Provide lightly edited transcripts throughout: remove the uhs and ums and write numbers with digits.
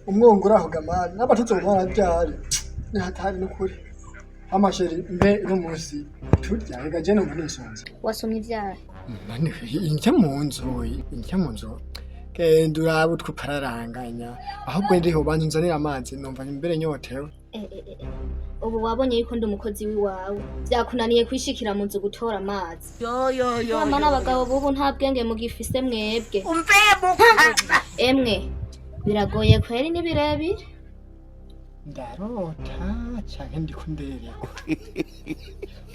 Umwongo uraho gamani n'abatutsi mu mwarabyari nihatari n'ukuri amasheri mbe no munsi turya rega je numva nisonze. Wasomye ivyaha? Mani injya mu nzu, injya mu nzu, genda urabe utwo upararanganya. Ahubwo ndiho banza unzanire amazi, numva imbere nyotewe. Eh, eh, eh. Ubu wabonye yuko ndi umukozi w'iwawe, vyakunaniye kwishikira mu nzu gutora amazi. Wama n'abagabo bubu nta bwenge mugifise mwebwe. Emwe biragoye kweri, ni birebire. Ndarota canke ndiko nderekwa?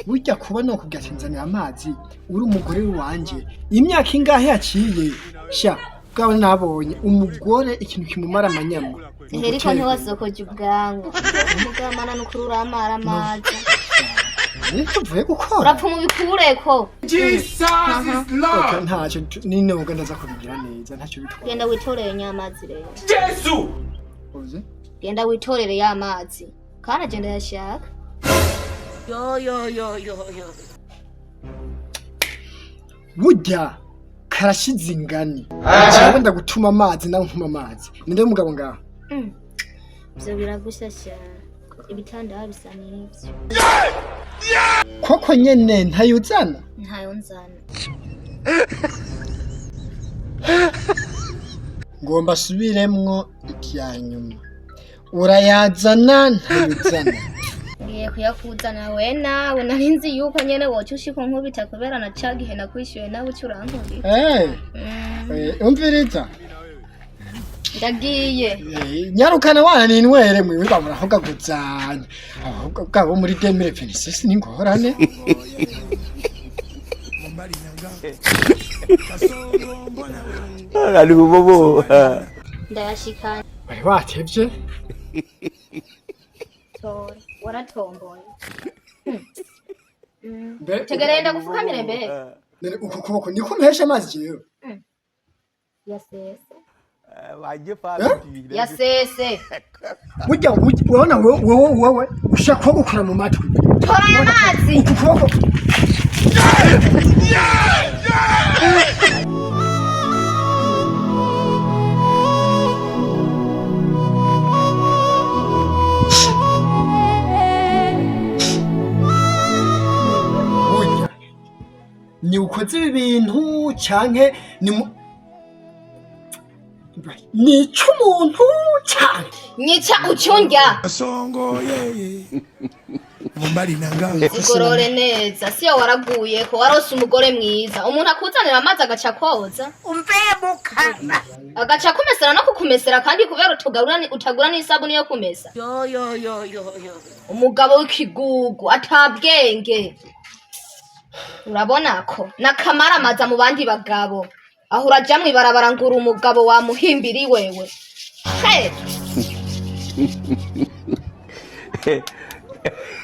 Burya kuba nokubwira ati nzanira amazi, uri umugore wanje imyaka ingahe yaciye sha, bwawe nabonye umugore ikintu kimumara amanyama ni Ehe, ariko uguteka. Ntiwasokoje ubwanwa umugamana n'ukuri uramara amazi. Nivyo uvuye gukora. Urapfa umubikureko. Okay, ntacyo ninoga ndaza kubigira neza, ntacyo bitwaye. Genda witorere nyamazi rero. Uzi? Genda witorere y'amazi kandi agenda yashaka. Burya karashize ingani, jewe ndagutuma amazi nawe ntuma amazi, ninde mugabo ngaho? Ivyo biragusha, ibitanda bisa n'ivyo. Koko nyene ntayuzana? Ntayo nzana. Ngomba asubiremwo irya nyuma, urayazana ntayuzana? Ngiye kuyakuzana. We nawe nari nzi yuko nyene woca ushika unkubita kubera na ca gihe nakwishyuye nawe uca urankubita. Umviriza. Ndagiye. Nyarukana wana ninwere mwiwe bamurahogaguzanya ahubwo bwabo muri 2026 n'ingorane. Ndayashikanye. Wari watevye. Tora waratomboye. Mbe Tegereye ndagufukamire mbere. None uku kuboko niko mpesha amazi jewe? Yasese. Yasese. Burya urabona wewe ushaka kuba gukora mu matwi. Tora aya mazi. Uku kuboko. Burya ni ukoze ibi bintu canke ni nica umuntu canke Nyica ucundya. Songo yeye Mumbali nanga. Zigorore neza siyo waraguye ko warose umugore mwiza, umuntu akuzanira amazi agaca koza, agaca kumesera no kukumesera, kandi kubera utagura n'isabuni yo kumesa. Umugabo w'ikigugu atabwenge, urabona ko n'akamaramaza mu bandi bagabo, aho uraja mw'ibarabara ngo uri umugabo wamuhimbiri wewe he.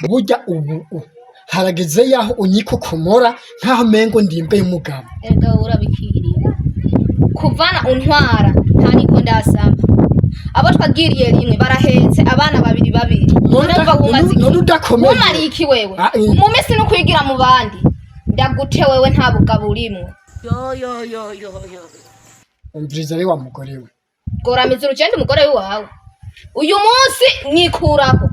Burya ubu harageze yaho unyikokomora nkaho mengo ndimbeye umugabo. Erega wowe urabikiriye, kuvana untwara nta niko ndasaba, abo twagiriye rimwe barahetse abana babiri babiri. Urumva wumaze iki? None udakomeye. Wumariye iki wewe? Ah. Mu minsi no kwigira mu bandi, ndagute wewe nta bugabo urimwo. Umviriza ari wa mugore we. Goramiza urugendo umugore wawe uyu munsi mwikurako.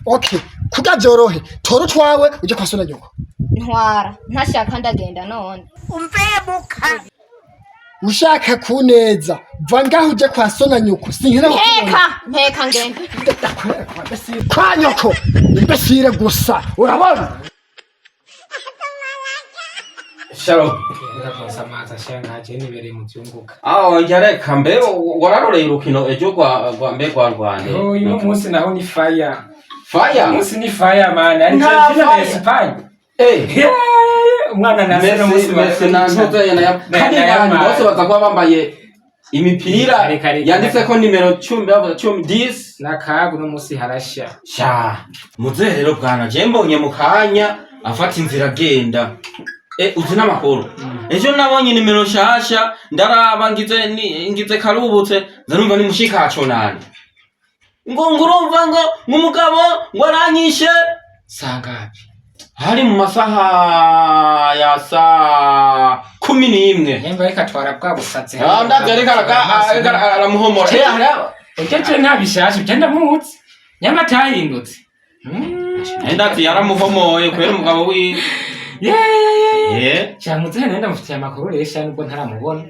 Okay, kuga byorohe, tora utwawe ujye kwa so na nyoko. Ntwara ntashaka, ndagenda none. Ushaka kuneza, va ngaho ujye kwa so na nyoko, sinkera. Mpeka mpeka ngende. Kwa nyoko imbesire gusa, urabona. Shalom. Ndakonsa amazi ashya nkaje nibereye mu byunguka. Aho reka mbe wararoreye urukino ejo rwa mbe rwa Rwanda? Uyu munsi naho ni fire. Fire. Umunsi ni fire man. Argentina na Espagne. Eh. Umwana na se Messi Messi na ntuze na ya kandi abantu bose baza kuba bambaye imipira Reka, reka, yanditseko nimero 10, bavuga 10 10. Nakagu no munsi harashya. Sha muzehe rero bwana, je mbonye mu kanya afata inzira agenda. Uzi n'amakuru ejo nabonye nimero nshasha, ndaraba ngize ngize karubutse, nza numva ni mushikaco nani ngo urumva ngo ng'umugabo ngo aranyishe sangapi, hari mu masaha ya saa 11. Nyemba reka twara bwa busazi. Ah, ndavyo ariko ariko aramuhomora. Eh, hariya Ujya je nta bishasha ujya ndamutse. Nyamba atahindutse. Ndati yaramuhomoye kubera umugabo wiwe. Yeah, yeah, yeah. Eh. Cyamutse nenda ndamufitiye amakuru rero sha nubwo ntaramubona.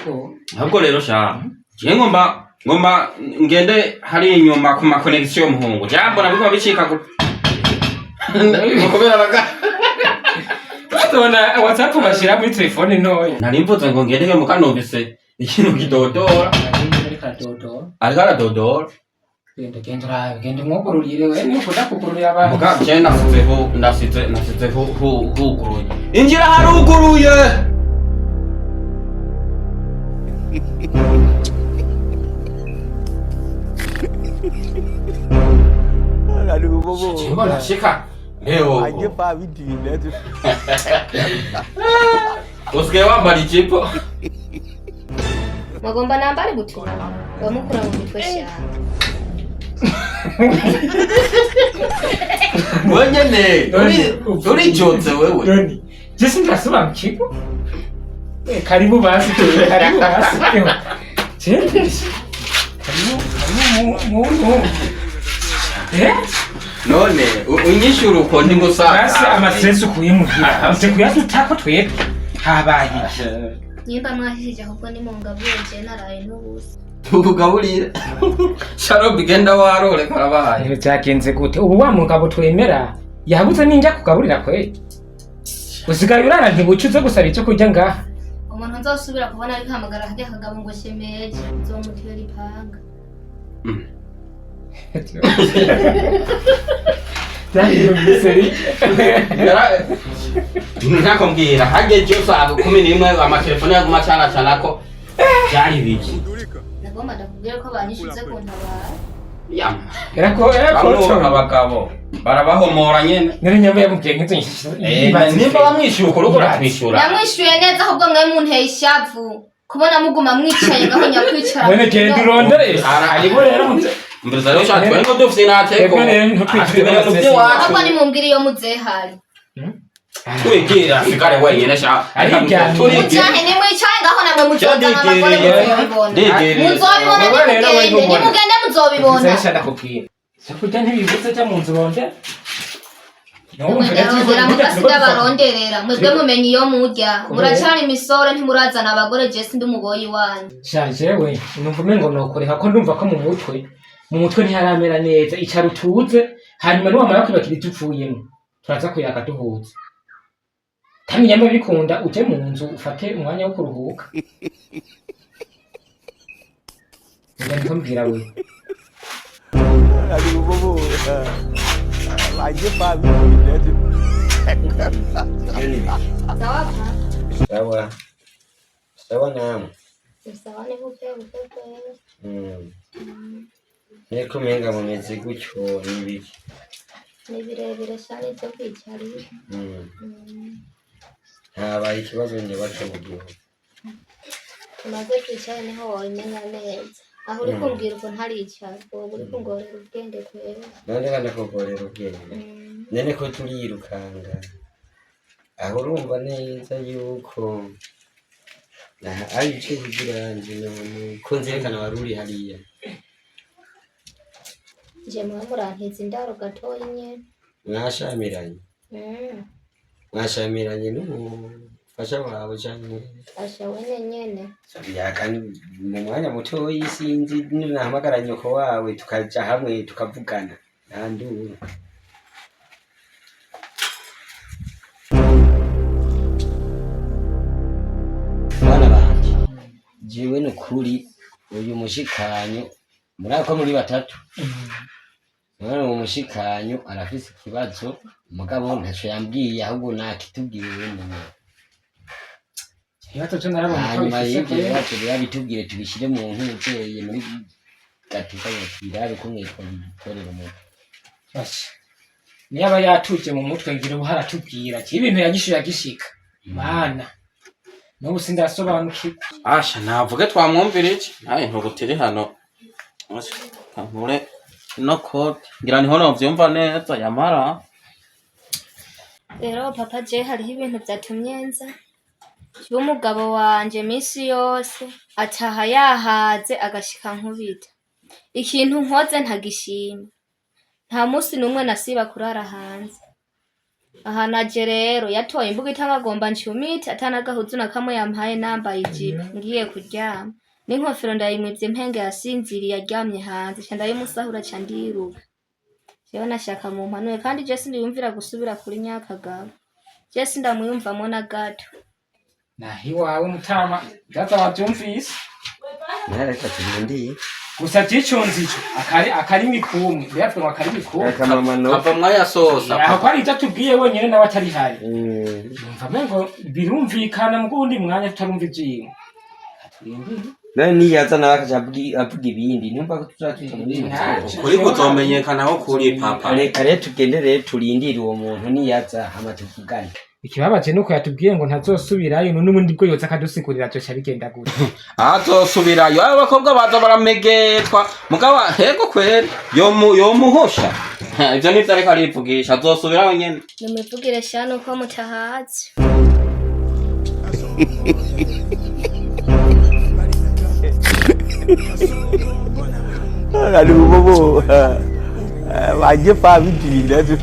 Oh. Ahubwo rero sha, je ngomba ngende hari inyuma ku ma connection muhungu. Jambo nabiko bicika ku kubera baga. Tubona WhatsApp bashyira muri telefone ntoya. Nari mvuze ngo ngende mu kanumvise ikintu kidodora. Ariko aradodora. Ariko aradodora. Genda genda urabe genda umwugururire we nukunda kugururira abantu. Muga je nasize hu nasize nasize hu hu huguruye. Injira haruguruye. Mbona shika leo usigaye wambara ijipo. Mwagomba nambare butura wamukura mu mitwe sha. Wenyene urijotse wewe. Doni, je sindasobanukirwa. Eh, karibu basi tu, karibu basi. Je, karibu, karibu mu mu. Eh? None unyishura uko ndi Basi ngusaka. amastress ukuye muhira. Uze kuyadutako twebwe. Habaye. Nyimba mwahishije ahubwo ni mungaburiye je naraye n'ubusa. Tukugaburire. Sharobi genda warore karabaye. Ibintu byagenze gute? Ubu wa mugabo twemera yabuze ninjya kugaburira kweli. Usigaye urara ntibuce uze gusaba icyo kurya ngaha. Umuntu nzosubira kubona ariko hamagara harya kagabo ngo shemeje nzomutera ipanga. Byari Ntakumbwira hageje saa 11 amatelefone yaguma cana cana ko byari biki. Nagomba ndakubwira ko banyishuze kuntabara. Yama. Yarako Bamwe yarako. abagabo barabahomora nyene. Nari nyambo yamubwiye nk'izo nyishyushyu. Nimba bamwishyura ukora ukora twishyura. Namwishuye neza ahubwo mwe munteye ishavu kubona muguma mwicaye ngaho nyakwicara. None genda urondere. Haribo rero muze. Mbere rero shaka twari ngo dufite nateko. Twebwe rero ntitwigire Ahubwo nimumbwire iyo muzehari. Twigira sigare wenyine sha. Ariryamye. Mucahe nimwicaye ngaho namwe muzozana abagore muzobibona. Ndigereye. Muzobibona Wowe rero nimugende wibibona. nimugende muzobibona. Nzesha ndakubwira. Icyo kurya ntibibuze jya mu nzu urondere. Ndarondera mugasiga baronderera mwebwe mumenye iyo murya muracari imisore ntimurazana abagore je sindi umuboyi wanyu. Sha jewe numva umengo nokoreka ko ndumva ko mu mutwe ntiharamera neza icara utuze hanyuma niwamara kwibakira ibyo upfuyemo turaza kuyaga duhuze kandi nyamba bikunda uje mu nzu ufate umwanya wo kuruhuka. Njya ndiko we. Sawa pa? Sawa. Sawa namwe. Sawa ni buke buke kweli. Niko umenga mumeze gutyo n'ibiki. Ni birebire shani byo kwicarira. Habaye ikibazo nge baca mu gihugu. Tumaze kwicara niho wabimenya neza. Aho uri kumbwira uko ntaricara wowe uri kungorera ubwenge kweli. None banakugorera ubwenge. None ko turirukanga. Aho urumva neza yuko aha ari icyo kugira nje none ko nzerekana wari uri hariya. Je mwe murantiza indaro gatoyi nyene. Mwashamiranye. Mwashamiranye n'umufasha wawe canke Asha wene nyene. Ya kandi mu mwanya mutoyi sinzi nahamagara nyoko wawe tukaja hamwe tukavugana nta nduru. Bana banje jewe nukuri uyu mushikanyo murako muri batatu mwana uwo mushikanyo arafise ikibazo mugabo ntaco yambwiye ahubwo nakitubwiye wenyene. Ibibazo byo narabonye ko Hanyuma bifise y'ibyo kweli. bibazo rero bitubwire tubishyire mu ntuzeye muri gatuka tubirabe ko mwitwa bitorera umutwe. Basha. Niba yatuje mu mutwe ngira ubu haratubwira ati ibintu yagishuye agishika. Mana. N'ubu sindasobanukirwa. Asha navuge twamwumvira iki? Nawe ntugutiri hano. Kankure no kote. Ngira niho novyumva neza yamara. Rero papa je hariho ibintu vyatumye nza. Jewe umugabo wanje minsi yose ataha yahaze agashika nkubita. Ikintu nkoze ntagishima. Nta musi n'umwe nasiba kurara hanze. Aha naje rero yatoye imbuga itangagomba ncumite atanagahuzu na kamwe yampaye nambaye ijipo ngiye kuryama. N'inkofero ndayimwivye mpenge yasinziriye aryamye hanze ca ndayimusahura ca ndiruka. Jewe nashaka mumpanure kandi je sindiyumvira gusubira kuri nyakagabo. Je sindamwiyumvamwo na gato. Naho iwawe mutama ndaza wavyumvise. Nareka turindiye. Gusa vyicunze ico akarimi kumwe mbega ngo akarimi kumwe. Akamama no. Kava mwayasosa. Aho ko ari ivyo atubwiye wenyene nawe atari hari. Mm. Numva mengo birumvikana mu wundi mwanya tutarumva ivyiwe. Katurindire. None niyaza nawe akaca avuga ibindi numva ko tuzatuza muri Ntaco. Ukuri kuzomenyekana aho kuri papa. Reka rero tugende rero turindire uwo muntu niyaza hama tuvugane. Ikibabaje nuko yatubwiye ngo ntazosubirayo none ubundi bwo yoza akadusigurira vyoca bigenda gute. Azosubirayo abo bakobwa baza baramegetwa mugabo hego kweri yomuhosha ivyo nivyo ariko arivugisha azosubirayo nyene. Nimwivugire sha nuko mutahazi. Kali bobo waje fa viti letu.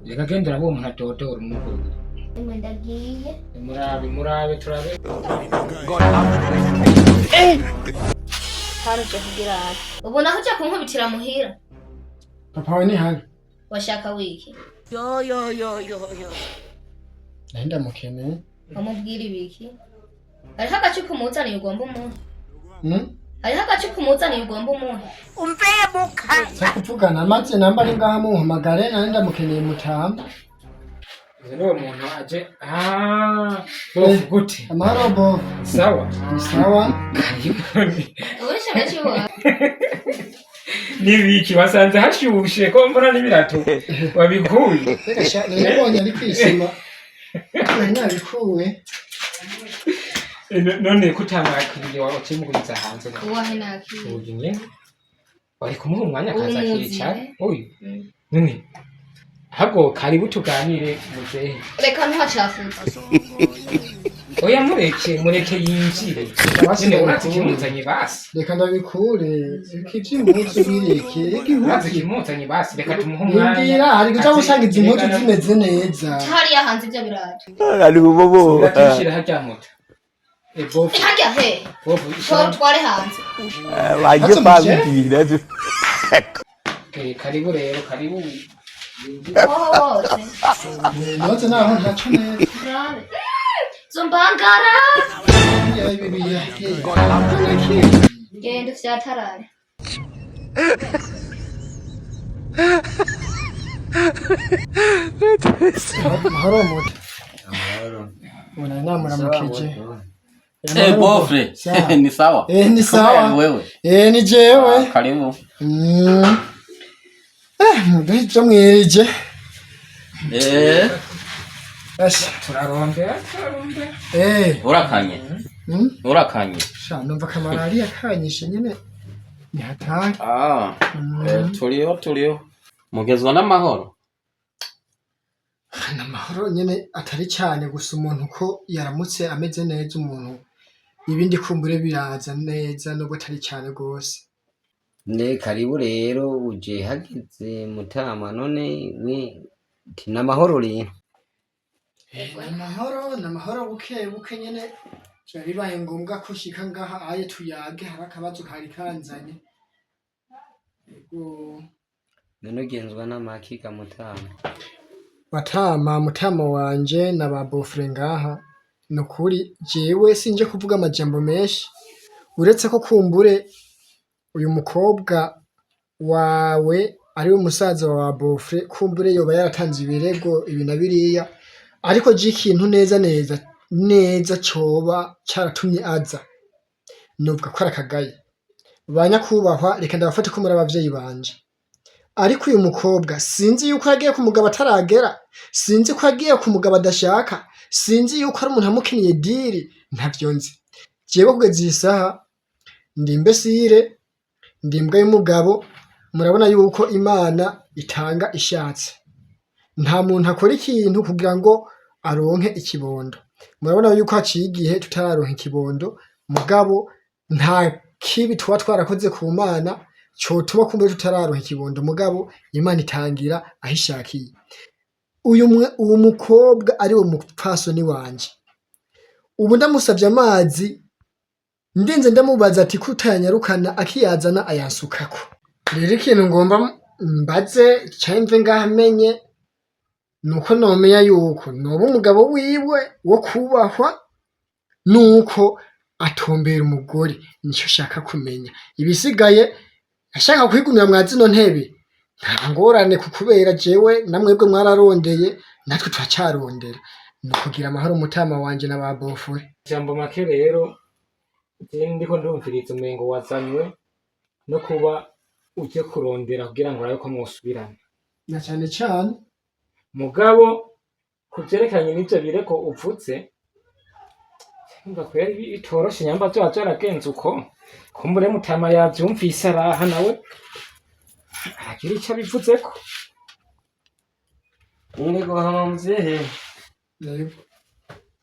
Reka genda urabe uwo muntu adodora umugurire. Emwe ndagiye. Murabe murabe turabe. Haruje kugira ati. Ubu naho uja kunkubitira muhira. Papa we ni habi. Washaka wiki. Nari ndamukeneye. Wamubwira ibiki? Hariho agace kumuzaniye ugomba umuhe. Mm? Hariho agace kumuzaniye ugomba umuhe. Nza kuvugana maze namba ari ngaha mumpamagare nari ndamukeneye mutama. Uyu niwo muntu aje bofu gute. Amahoro bo. Sawa. Ni sawa. Uburisha benshi wawe. Nibiki wasanze hashushe ko mbona n'ibirato wabikuye. Reka sha nabonye ari kwisima. Nari nabikuwe. None kutamwakiriye wawe ukimuguriza hanze. Uwahe nakiye. Uyu nyene wari kumuha umwanya akaza Umuzi, akicara eh? uyu. Mm. None ahubwo karibu tuganire muzehe. Reka ntuhacafuze. Oya mureke mureke yinjire. Basi None urazi ndabikure. ikimuzanye basi. Reka ndabikure. Reka ivy'impuzu bireke. Reka Urazi impuzu. ikimuzanye basi reka tumuhe umwanya. Indira hari kuja gusanga izi mpuzu Reka zimeze neza. Hariya hanze ivyo birato. Kali bobo tushira harya moto. Bofu Harya he. bofu Tora utware hanze. waje fa viti letu. Karibu rero karibu. Woho wose. Noze naho ntaco neza. Urabe. Zombangara. Ya ibi biya. Genda ufyatarare. Amahoro muto. Amahoro. Ubona namuramukije. Bofre Sawa. ni sawa. Ni sawa. Wewe. Ni jewe. Karibu. Mm. Muduhe ivyo mwirije. Asha. Turarondera turarondera. Urakanye. Mm? Urakanye. Sha numva kamarariya kanyishe nyene. Ni hatari. Mm. Turiho turiho. Mugezwa n'amahoro. Amahoro nyene atari cyane gusa umuntu ko yaramutse ameze neza umuntu ibindi kumbure biraza neza nubwo atari cyane rwose. Ne karibu rero uje hageze mutama none we nti n'amahoro rero. Amahoro ni amahoro buke buke nyene biba bibaye ngombwa ko ushika ngaha aye tuyage hari akabazo kari kanzanye. Yego. None ugenzwa n'amakiga mutama. Batama mutama wanje na ba bofre ngaha nukuri jewe sinje kuvuga amajambo menshi uretse ko kumbure uyu mukobwa wawe ari we musaza wa bofre kumbure yoba yaratanze ibirego ibi na biriya ariko je ikintu neza neza neza coba caratumye aza novuga ko ari akagaye. Ba nyakubahwa reka ndabafate ko muri abavyeyi banje ariko uyu mukobwa sinzi yuko yagiye ku mugabo ataragera sinzi ko yagiye ku mugabo adashaka sinzi yuko ari umuntu amukiniye diri ntavyo nzi. Jewe kugeza iyi saha ndi imbesire ndi imbwa y'umugabo Murabona yuko Imana itanga ishatse. Nta muntu akora ikintu kugira ngo aronke ikibondo. Murabona yuko haciye igihe tutararonka ikibondo, mugabo nta kibi tuba twarakoze ku Mana cotuma kumbe tutararonka ikibondo, mugabo Imana itangira aho ishakiye. Uyu mukobwa ari we mupfasoni wanje, ubu ndamusavye amazi, ndinze ndamubaza ati kutayanyarukana akiyazana ayansukako. Rero ikintu ngomba mbaze canke mve ngaha menye, nuko nomenya yuko noba umugabo wiwe wo kubahwa, nuko atombera umugore. Nico shaka kumenya. Ibisigaye ashaka kwigumira mwa zino ntebe, nta ngorane, kukubera jewe namwebwe mwararondeye, natwe turacarondera. Ni ukugira amahoro mutama wanje na ba bofure. Jambo make rero, je ndiko ndumviriza umengo wazanywe no kuba uje kurondera kugira ngo urabe ko mwosubirana. Na cane cane. Mugabo ku vyerekeranye n'ivyo birego uvuze, ndumva kweri bitoroshe. Nyamba vyoba vyaragenze uko, kumbure mutama yavyumvise araha, nawe aragira ico abivuzeko. Ntego hama muzehe. Yego.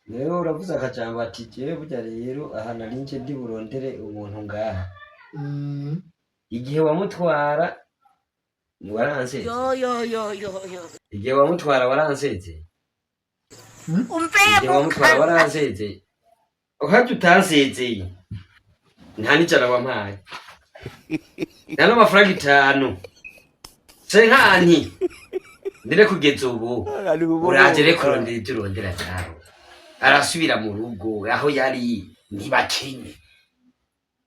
Rero uravuze akajambo ati jewe burya rero aha nari nje ndi burondere umuntu ngaha. Igihe wamutwara waranseze. Igihe wamutwara waranseze. Igihe wamutwara waranseze. Uharya utansezeye, nta n'ijana wampaye, nta n'amafaranga 5 senkanti. Ndere kugeza ubu uraje rero kurondera ibyo urondera nawe. Arasubira mu rugo aho yari, ntibakenye.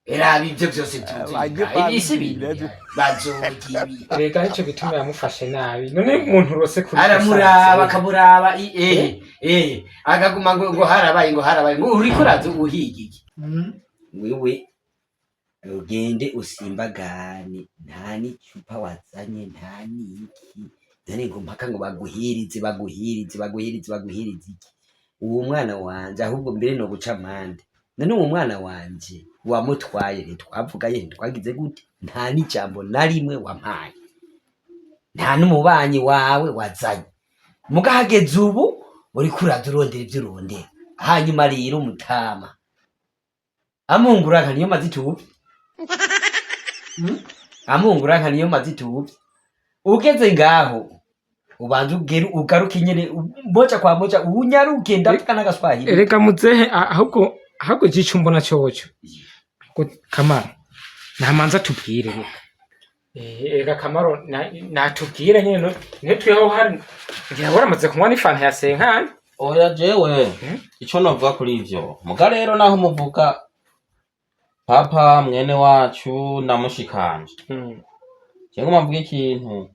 Raba ibyo byose tuzi, ibisi bintu bazoga ibi. Rega nico gituma yamufashe nabi. None umuntu urose kuri Aramuraba, akamuraba, ehe, akaguma ngo harabaye, ngo harabaye, ngo uriko uraza uhiga iki? Wewe ugende usimbagane, nta n'icupa wazanye, nta n'iki. None ngo mpaka ngo baguhirize, baguhirize, baguhirize, baguhirize iki? Uwo mwana wanje ahubwo mbere no guca amande. None uwo mwana wanje wamutwaye, ntitwavugaye, ntitwagize gute, nta n'ijambo na rimwe wampaye, nta n'umubanyi wawe wazanye. Mugahageze ubu uriko uraza urondera ivyo urondera. Hanyuma rero mutama, amunguraka niyo mazi ituvye, amunguraka niyo mazi ituvye. Ugeze ngaho ubanza ugere ugaruke nyene moja kwa moja, unyaruke, ndavuga n'agaswahili. Erega muzehe, ahubwo jico mbona coco ngo Kamaro namanza tubwire. Reka erega Kamaro natubwire nyene, ne tweho hari ngira waramaze kunywa n'ifanta ya senkani. Oya, jewe ico novuga kuri ivyo muga rero, naho muvuga papa mwene wacu na mushikanje, cyangwa mvuga ikintu,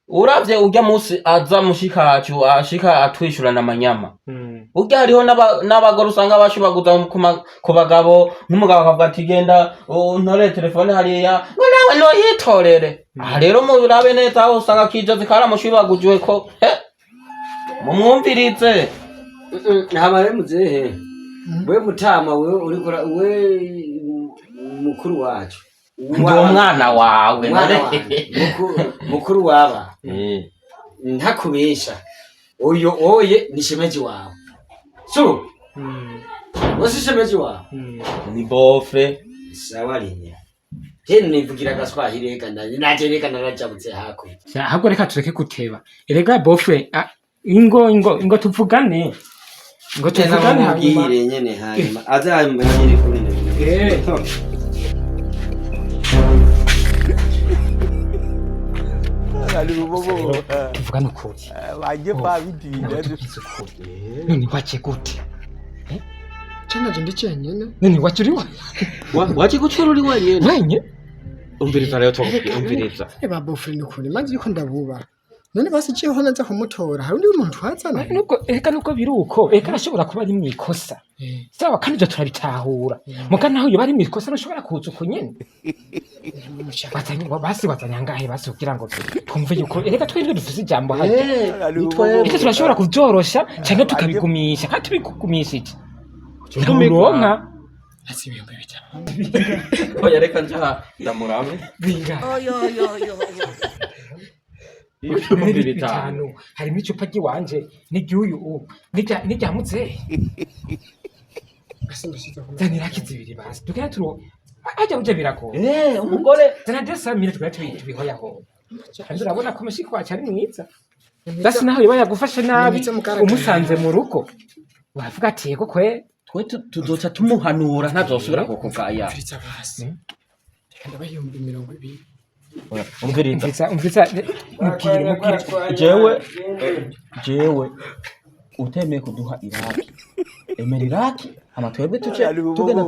uravye urya musi aza mushikacu ashika atwishurana amanyama, burya hariho n'abagore usanga bashubaguza ku bagabo, nk'umugabo akavuga ati genda untorere telefone hariya, ngo nawe noyitorere. Aha rero murabe neza aho usanga kijozi karamushubagujwe ko he mumwumvirize. Hama rero muzehe, we mutama, wewe uriko we mukuru wacu. Ndi umwana wawe. Umwana None wanje, mukuru waba, ntakubesha, uyo oye ni shemeji wawe, so wose shemeji wawe. Ni beau-frère. Sawa linya, je nivugira agaswahili, reka naje, reka narajabutse hakurya. Ahubwo reka tureke guteba. Erega beau-frère, ingo ingo ingo tuvugane, ngo tuvugane hanyuma. Mubwire nyene, hanyuma azamenyere kuri. Tuvugane ukuri. Nawe tubwize ukuri, none waje gute? Canaje ndi cenyene. None waje uri Waje gucura uri wenyene? Wenye. Umviriza rero, tubwire, umviriza. Eba beau-frère, ni ukuri maze yuko ndabubaha. None basi jeho naza kumutora, hari undi muntu twazana? Nubwo eka nubwo biri uko, eka arashobora kuba ari mwikosa, sawa, kandi ivyo turabitahura. Muga naho yoba ari mwikosa, ntushobora kuza uko nyene. Wazanye, basi wazanye angahe basi, kugira ngo twumve yuko erega twebwe dufise ijambo harya? Ese turashobora kuvyorosha canke tukabigumisha? Kandi tubigumishije nturonka. Nasi 5000. Oya reka nja ndamurabe. Bingahe? 5000. 5,000 harimo icupa ry'iwanje n'iry'uyu ubu n'irya muzehe. Basi ndashyize ku Zanira kizibiri basi tugenda turo ajya uje biragoye. Eh, umugore Zana 200,000 tugenda tubihoyaho kandi urabona ko mushiki wacu ari mwiza, basi naho yoba yagufashe nabi Ni mwiza mugaragara. umusanze mu rugo wavuga ati yego kwe. Twe tuzoca tumuhanura ntazosubira kukugaya. Mviriza basi. Reka ndabaha 20,000. Umviriza. Umviriza, umviriza, mubwire, mubwire. Jewe utemeye kuduha iraki, emera iraki hama twebwe tuce tugenda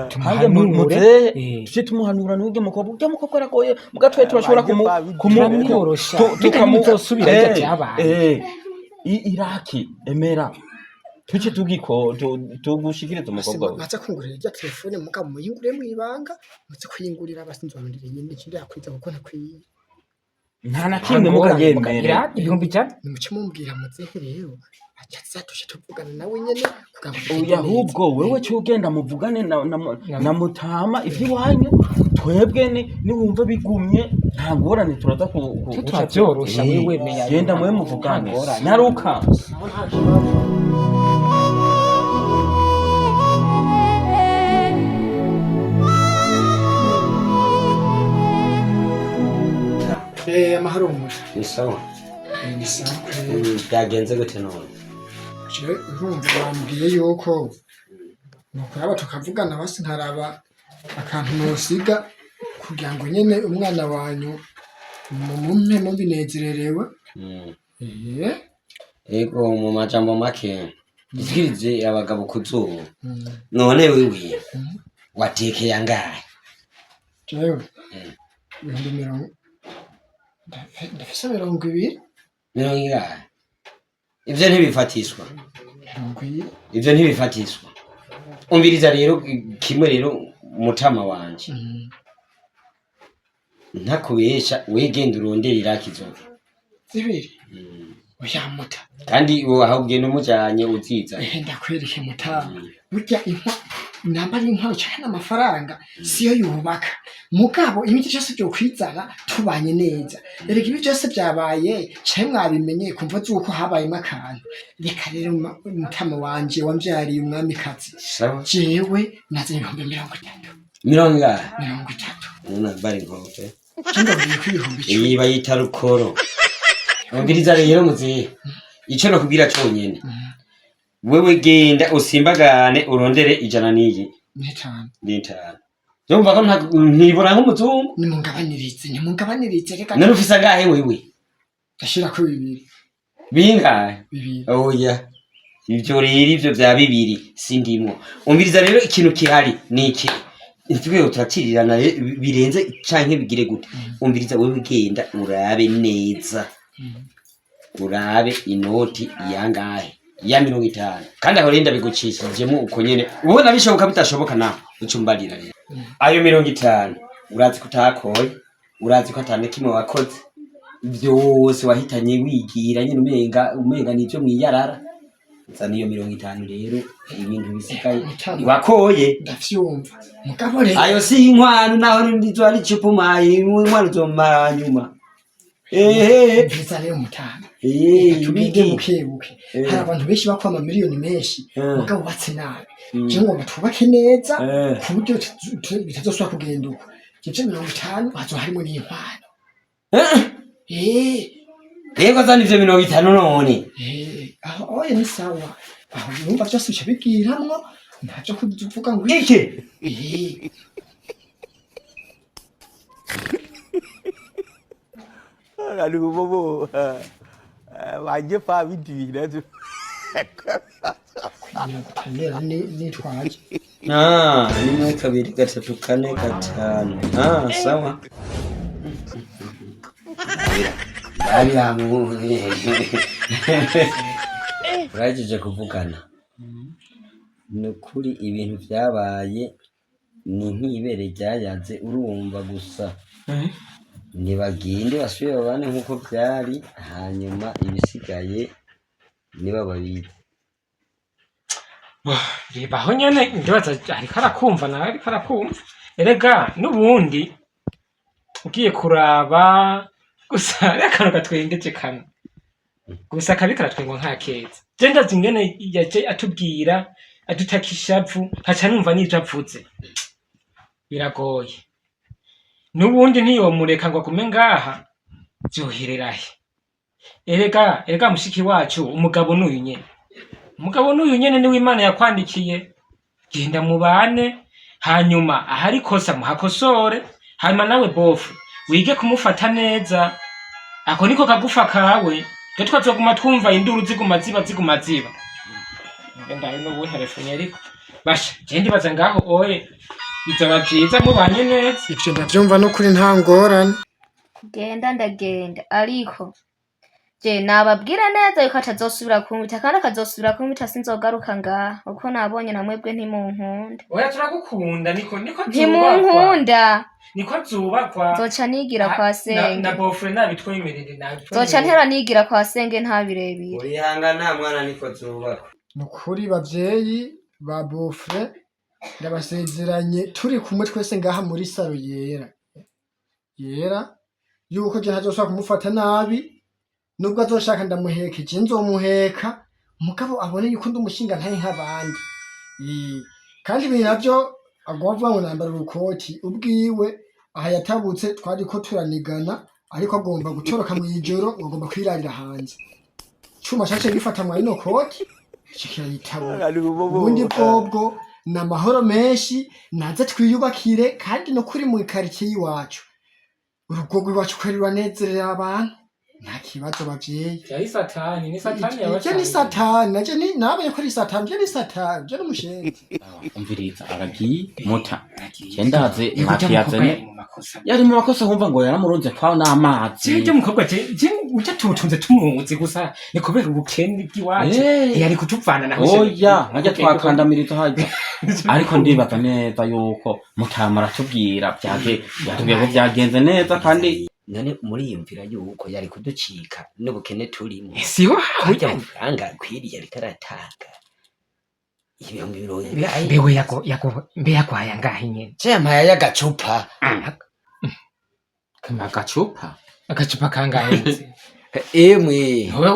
tumuhange muzehe, tuce tumuhanura n'urya mukobwa. Urya mukobwa aragoye muga twe turashobora kumu Turamworosha. Reka ntibizosubira birya vyabaye. Iraki emera tuce tugiko tugushikirize Basi umukobwa we. baza kungurira irya telefone mugabo muyingure mwibanga, muze kuyingurira basi nzorondera iyindi ikindi yakwiza kuko ntakwiye. Nta na kimwe muga yemere. 100,000. Nimuce mumbwira muzehe rero aca aza tuvugana nawe nyene kugira ngo bigende Oya neza. ahubwo wewe cyo ugenda muvugane na mutama ivy'iwanyu, twebwe ni niwumva bigumye nta ngorane turaza Twe turavyorosha, wewe menya. Genda mwe muvugane. Nta ngorane. Nyaruka. Eh, amahoro umuco. Ni sawa. Ni sawa. Byagenze gute none? Jewe urumva bambwiye yuko nukuraba tukavugana basi nkaraba akantu nosiga kugira ngo nyene umwana wanyu mumumpe mubinezererewe. Eh. Ego, mu majambo make ishikirize abagabo ku zuba. None wewe watekeye angahe? Jewe ibihumbi mirongo ndafise 20. Mirongo ingahe? Ivyo ntibifatishwa. 20. Ivyo ntibifatishwa. Umviriza rero kimwe rero mutama wanje, ntakubesha wegenda urondera iraki zoke 2. Oya muta. Kandi uwo aho ugenda umujanye uziza. Ehe, ndakwereke mutama, burya inkwa nambara inkwano canke amafaranga siyo yubaka, mugabo ibindi vyose vyokwizana tubanye neza. Erega ibi vyose vyabaye canke mwabimenye kumva zuko habayemo akantu. Reka rero mutama wanje wamvyariye umwamikazi, Sawa. jewe nazanye 30,000. Mirongo ingahe? 30. Nambara inkofe. Je ndabwiye ko 10,000. Iyi bayita rukoro. Umviriza rero muzehe, ico nokubwira conyene, wewe genda usimbagane urondere ijana n'iyi 5. 5. Urumva ko ntibura nk'umuzungu. Nimungabanirize, nimungabanirize reka. None ufise angahe wewe? Ndashirako 2. Bingahe? 2. Oya, ivyo rero ivyo vya 2 sindimwo. Umviriza rero ikintu kihari ni iki, ntitwe turacirirana birenze canke bigire gute. Umviriza, wewe genda urabe neza, urabe inoti yangahe ya 50, kandi aho rero ndabigucishijemo uko nyene ubona bishoboka, bitashoboka naho ucumbarira. Rero ayo 50 urazi ko utakoye, urazi ko atana kimwe wakoze, vyose wahitanye wigira nyene umenga nivyo mwiyarara. Zana iyo 50 rero, ibintu bisigaye wakoye. Ndavyumva mugabo rero Ayo si inkwano, naho ndizo ari icupa umaye inkwano uzomara nyuma ehe. Mviza rero mutama, Eh, tubige ibiki? buke buke. Hari abantu benshi bakwa amamiliyoni menshi mugabo bubatse nabi. Je ngomba twubake neza ku buryo bitazosubira kugenda uko. Ivyo 50 hazoba harimo n'inkwano. Eh. Yego, zana ivyo 50 none. Eh, aho oya ni sawa, aho numva vyose bica bigiramwo, ntavyo kuvuga ngo iki. Eh. Bobo, wajye fa bitubira. 50 nitwaje. Ah, 1, 2, 3, 4, 5. Ah, sawa. Abiramu. Uragejeje kuvugana. Ni ukuri ibintu vyabaye ni nk'ibere ryayaze, urumva gusa. Nibagende basubire babane nk'uko vyari, hanyuma ibisigaye niba babizi. Reba aho nyene, ndibaza ariko arakumva nawe, ariko arakumva. Erega n'ubundi ugiye kuraba gusa hariho akantu gatwengeje kamwe gusa, kabi karatwengwa nka keza. Je ndazi ingene yaje atubwira adutaka ishavu, nkaca numva n'ivyo avuze biragoye. N'ubundi ntiyomureka ngo agume ngaha, vyohererahe? Erega mushiki wacu, umugabo n'uyu nyene, umugabo n'uyu nyene niwe Imana yakwandikiye. Genda mubane, hanyuma ahari kosa muhakosore, hanyuma nawe bofu wige kumufata neza. Ako niko kagufa kawe. Twe twazoguma twumva induru ziguma ziba, ziguma ziba. Mbe ndabe n'ubu nterefonye, ariko basha je ndibaza ngaho oye bizoba vyiza mubanye neza. Ivyo ndavyumva, n'ukuri nta ngorane. Genda ndagenda, ariko je nababwira neza yuko atazosubira kunkubita, kandi akazosubira kunkubita sinzogaruka ngaha, kuko nabonye na mwebwe ntimunkunda. Oya, turagukunda, niko zubakwa. Ntimunkunda. Niko zubakwa. Nzoca nigira kwa senge. Na beau-frère nabitwemerere, nabitwemerere. Nzoca ntera nigira kwa senge, nta birebire. Urihangana mwana, niko zubakwa. Ni ukuri bavyeyi ba beau-frère, ndabasezeranye turi kumwe twese ngaha muri salon yera yera yuko je ntazosubira kumufata nabi. Nubwo azoshaka ndamuheka, je nzomuheka, mugabo abone yuko ndi umushinga ntaye nk'abandi. Kandi ibi navyo agomba avuga ngo nambara urukoti ubwiwe aha yatabutse, twariko turanigana, ariko agomba gutoroka mw'ijoro ngo agomba kwirarira hanze. Cuma caciye gifata mwa ino koti ico kirayitabura. Ubundi bwobwo ni amahoro menshi, naze twiyubakire. Kandi no kuri mu karitsiye y'iwacu, urugo rw'iwacu kweri ruranezerera abantu, nta kibazo bavyeyi. Yari Satani, ni Satani. Ivyo ni Satani, naje ni nabonye ko ari Satani, ivyo ni Satani, ivyo ni umushenzi. Umviriza, aragiye muta cendaze mwakiyazanye. Yari mu makosa, wumva ngo yaramurunze kwaho n'amazi. Jewe mukobwa, je ujya tubutunze tumuzi gusa ni kubera ubukene bw'iwacu. Yari kutuvana naho. Oya, nkajya twakandamiriza hajya, ariko ndibaza neza yuko mutama aratubwira byage yatubwiye ko byagenze neza kandi. None muriyumvira yuko yari kuducika n'ubukene turimo? Siho. Harya amafaranga akwiriye ariko aratanga 70,000. Mbewe yago mbe yagwaye angahe nyene? Ce yampaye y'agacupa. Agacupa? Agacupa kangahe? Emwe. Wowe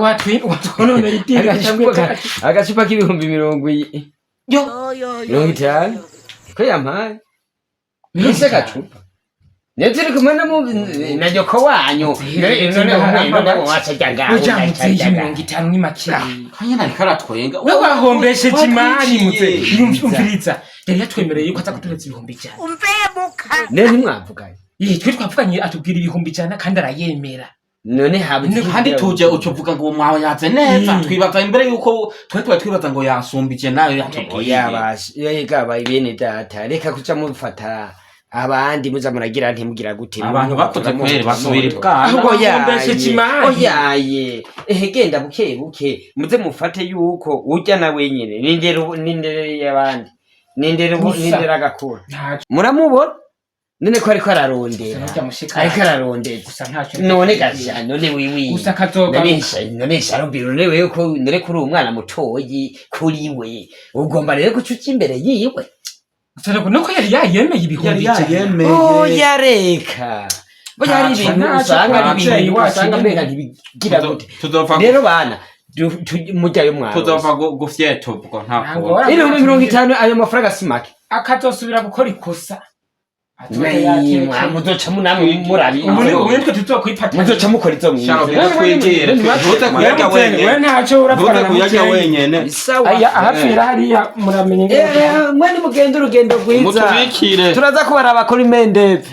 watwononera idini cyangwa? Agacupa k'ibihumbi 50 ko yampaye ese agacupa. Niyo turi kumwe na nyoko wanyu none wacarya ngaho. Uja muzehe, ugacarya ngaho. 50 ni makeya. Kanya nariko aratwenga. We wahombesheje imari muze. Watwiciye. Umviriza, yari yatwemereye yuko aza kuduhereza 100,000. None ntimwavuganye? Iye, twe twavuganye atubwira 100,000 kandi arayemera. None habuze Kandi tuje ucuvuga ngo mwawe yaze neza. Twibaza imbere yuko twe tuba twibaza ngo yasumbije nayo yatubwiye. Oya basha, yega bayi bene data, reka kuca mufata abandi muza muragira ntimugira gute. Abantu bakoze kweri basubira ibwana. Ahubwo wahombesheje imari. Oyaye, ehe, genda buke buke, muze mufate yuko urya na wenyene nindera nindere y'abandi nindere. Gusa. Nindera agakura. Ntaco. Muramubona none ko ariko ararondera. Gusa mushika. Ariko ararondera. Gusa ntacyo. None gasha, none wiwi. Gusa kazogaruka. None sharubiro, none wewe ko none kuri umwana mutoyi kuri we ugomba rero guca uja imbere yiwe. Gusa nuko yari yayemeye ibihumbi Yari ijana. yayemeye. Oya reka, burya hari Ntaco, ibintu ntaco, usanga ari ntaco. ibintu Iwacu usanga nyene. mbega ntibigira gute. Tuzopfa Rero bana mujyayo mwaro. Tuzopfa gufyeta ubwo nta kundi. Nangora. 50,000, ayo mafaranga si make. Akazosubira gukora ikosa. Azoba yatekeye. Muzoca munamwe murabi. Ubu nitwe tuzokwipata. Muzoca mukora izo mwize. Sharo, twigire ntuze kuyarya We wenyene. ntacyo urapfana Ntuze na kuyarya muzehe. wenyene. Sawa. Aya ahapfira hariya muramenye ingene. Mwe nimugende urugendo rwiza. Mutubikire. Turaza kubaraba kuri mendeve.